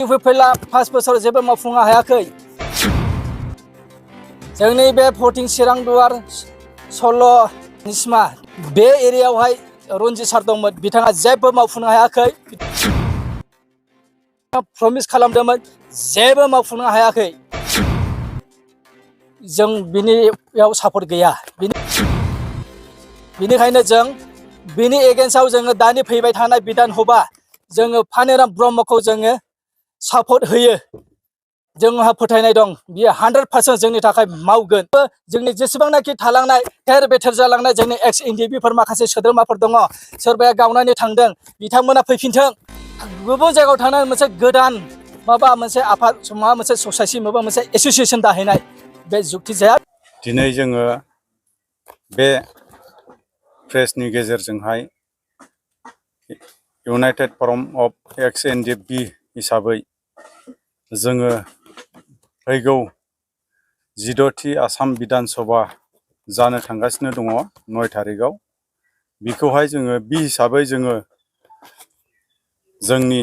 फैला 5 बोसोर जेबो मावफुंनो हायाखै। जोंनि बे भटिं चिरां दुवार सल' निस्मा बे एरियायावहाय रन्जित सार दंमोन, बिथाङा जेबो मावफुंनो हायाखै। प्रमिस खालामदोंमोन, जेबो मावफुंनो हायाखै। जों बिनियाव सापर्ट गैया। बिनिखायनो जों बिनि एगेन्स्टआव जोङो दानि फैबाय थानाय बिधानसभा जोङो पानिराम ब्रह्मखौ जोङो सापर्ट होयो। जोंहा फोथायनाय दं, बियो 100% जोंनि थाखाय मावगोन। जोंनि जेसेबांनाखि थालांनाय थेर बेथेर जालांनाय जोंनि एक्स एनडिएफबिफोर माखासे सोद्रोमाफोर दङ, सोरबाया गावनानै थांदों, बिथांमोना फैफिनथों। गुबुन जायगायाव थानानै मोनसे गोदान माबा मोनसे आफाद, माबा मोनसे ससाइटि, माबा मोनसे एसोसिएसन दाहैनाय बे जुक्ति जाया। दिनै जोङो बे प्रेसनि गेजेरजोंहाय इउनाइटेड फराम अफ एक्स एनडिएफबि हिसाबै जोङो फैगौ 16थि आसाम बिधानसभा जानो थांगासिनो दङ 9 थारिखआव। बिखौहाय जोङो बि हिसाबै जोङो जोंनि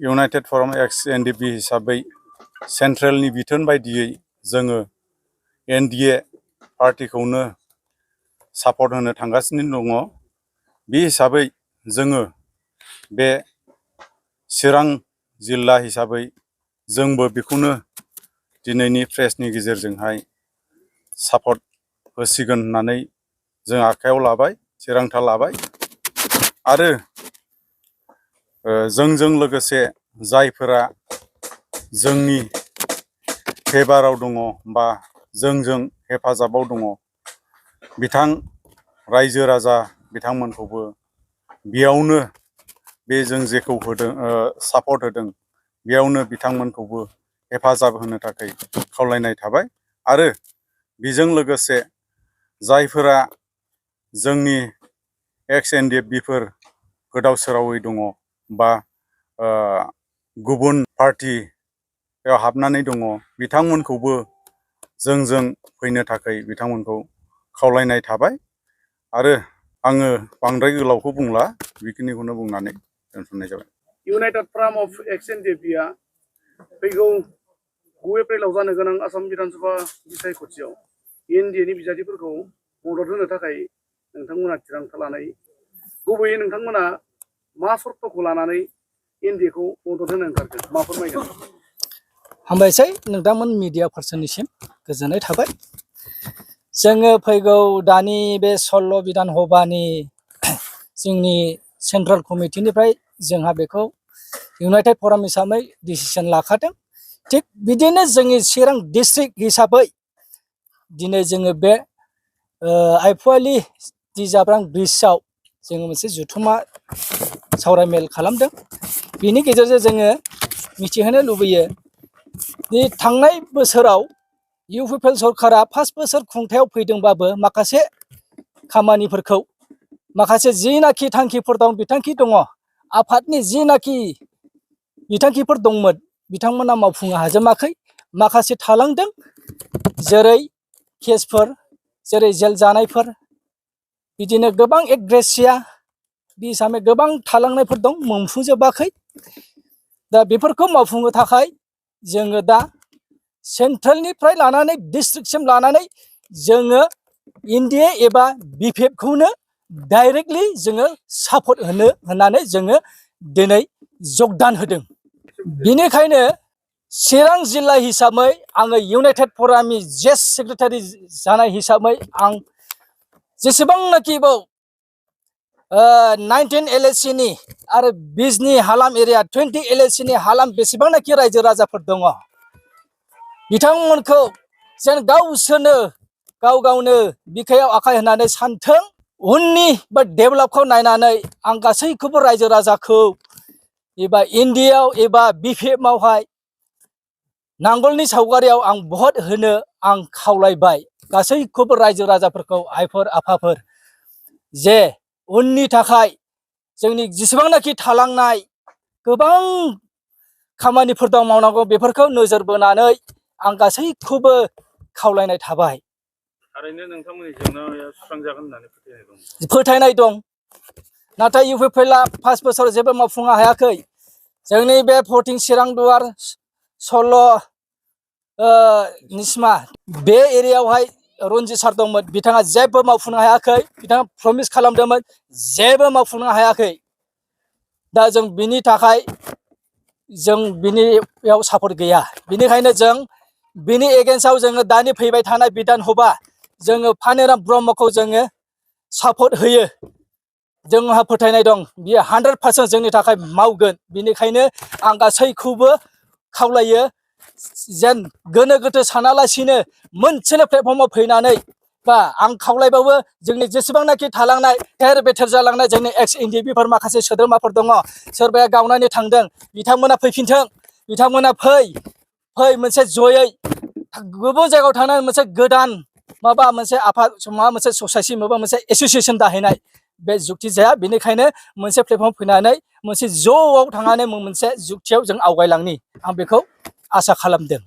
इउनाइटेड फराम एक्स एनडिएफबि हिसाबै सेन्ट्रेलनि बिथोन बायदियै जोङो एनडिए पार्टिखौनो सापर्ट होनो थांगासिनो दङ। बे हिसाबै जोङो बे चिरां जिल्ला हिसाबै जोंबो बेखौनो दिनैनि प्रेसनि गेजेरजोंहाय सापर्ट होसिगोन होननानै जों आखायाव लाबाय, थिरांथा लाबाय। आरो जोंजों लोगोसे जायफोरा जोंनि फेभाराव दङ बा जोंजों हेफाजाबाव दङ, बिथां रायजो राजा बिथांमोनखौबो बेयावनो बे जों जेखौ होदों सापर्ट होदों, बेयावनो बिथांमोनखौबो हेफाजाब होनो थाखाय खावलायनाय थाबाय। आरो बेजों लोगोसे जायफोरा जोंनि एक्स एनडिएफबिफोर गोदाव सोरावै दङ बा गुबुन पार्टियाव हाबनानै दङ, बिथांमोनखौबो जोंजों फैनो थाखाय बिथांमोनखौ खावलायनाय थाबाय। आरो आङो बांद्राय गोलावखौ बुंला, बेखिनिखौनो बुंनानै दोनथ'नाय जाबाय। इउनाइटेड फराम अफ एक्स एनडिएफबिआ फैगौ 9 एप्रिलाव जानो गोनां आसाम बिधानसभा बिसायख'थियाव एनडिएनि बिजाथिफोरखौ मदद होनो थाखाय नोंथांमोना थिरांथा लानाय, गुबैयै नोंथांमोना मा सर्तखौ लानानै एनडिएखौ मदद होनो ओंखारगोन, मा फोरमायगोन? हामबायसै नोंथांमोन मिडिया पार्सननिसिम गोजोननाय थाबाय। जोङो फैगौ दानि बे 16 बिधानसभानि जोंनि सेन्ट्रेल कमिटिनिफ्राय जोंहा बेखौ इउनाइटेड फराम हिसाबै डिसिसन लाखादों। थिग बिदिनो जोंनि चिरां डिस्ट्रिक्ट हिसाबै दिनै जोङो बे आइपुवालि दिजाब्रां ब्रिजआव जोङो मोनसे जुथुमा सावरायमेल खालामदों। बिनि गेजेरजों जोङो मिथिहोनो लुबैयो दि थांनाय बोसोराव इउपिपिएल सरकारा 5 बोसोर खुंथायाव फैदोंबाबो माखासे खामानिफोरखौ, माखासे जिनाखि थांखिफोर दं, बिथांखि दङ, आफादनि जिनाखि बिथांखिफोर दंमोन, बिथांमोना मावफुंनो हाजोबाखै। माखासे थालांदों, जेरै केसफोर, जेरै जेल जानायफोर, बिदिनो गोबां एग्रेसिया बे हिसाबै गोबां थालांनायफोर दं, मोनफुंजोबाखै। दा बेफोरखौ मावफुंनो थाखाय जोङो दा सेन्ट्रेलनिफ्राय लानानै डिस्ट्रिक्टसिम लानानै जोङो एनडिए एबा बिपिएफखौनो डाइरेक्टलि जोङो सापर्ट होनानै जोङो दिनै जगदान होदों। बेनिखायनो चिरां जिल्ला हिसाबै आङो इउनाइटेड फरामनि जेस सेक्रेटारि जानाय हिसाबै आं जेसेबांनाखि 19 एलएसिनि आरो बिजनी हालाम एरिया 20 एलएसिनि हालाम बेसेबांनाखि रायजो राजाफोर दङ, बिथांमोनखौ जेन गावसोरनो गावनो बिखायाव आखाइ होनानै सानथों। उननि बा डेभेलपखौ नायनानै आं गासैखौबो रायजो राजाखौ एबा इन्डियायाव एबा बिपिएफआवहाय नांगोलनि सावगारियाव आं भट होनो आं खावलायबाय गासैखौबो रायजो राजाफोरखौ, आइफोर आफाफोर, जे उननि थाखाय जोंनि जेसेबांनाखि थालांनाय गोबां खामानिफोर दं मावनांगौ, बेफोरखौ नोजोर बोनानै आं गासैखौबो खावलायनाय थाबाय। थारैनो नोंथांमोननि जेंनाया सुस्रांजागोन होननानै फोथायनाय दं। नाथाय इउपिपिएलआ 5 बोसोर जेबो मावफुंनो हायाखै। जोंनि बे भटिं चिरांदुवार सल' निस्मा बे एरियायावहाय रनजित सार दंमोन बिथाङा जेबो मावफुंनो हायाखै बिथाङा प्रमिस खालामदोंमोन जेबो मावफुंनो हायाखै दा जों बिनि थाखाय जों बिनियाव सापर्ट गैया बिनिखायनो जों बिनि एगेन्स्टआव जोङो दानि फैबाय थानाय बिधान सभा जोङो पानिराम ब्रह्मखौ जोङो सापर्ट होयो जोंहा फोथायनाय दं बियो 100% जोंनि थाखाय मावगोन बिनिखायनो आं गासैखौबो खावलायो जेन गोनो गोथो सानालासिनो मोनसेल' प्लेटफर्माव फैनानै बा आं खावलायबावो जोंनि जेसेबांनाखि थालांनाय थेर बेथेर जालांनाय जोंनि एक्स एनडिपिफोर माखासे सोद्रोमाफोर दङ सोरबाया गावनानै थांदों बिथांमोना फैफिनथों बिथांमोना फै मोनसे जयै गुबुन जायगायाव थांनानै मोनसे गोदान माबा मोनसे आफाद माबा मोनसे ससाइटि माबा मोनसे एसोसिएसन दाहैनाय बे जुक्ति जाया बेनिखायनो मोनसे प्लेटफर्म फैनानै मोनसे ज'आव थांनानै मोनसे जुक्तियाव जों आवगायलांनि आं बेखौ आसा खालामदों।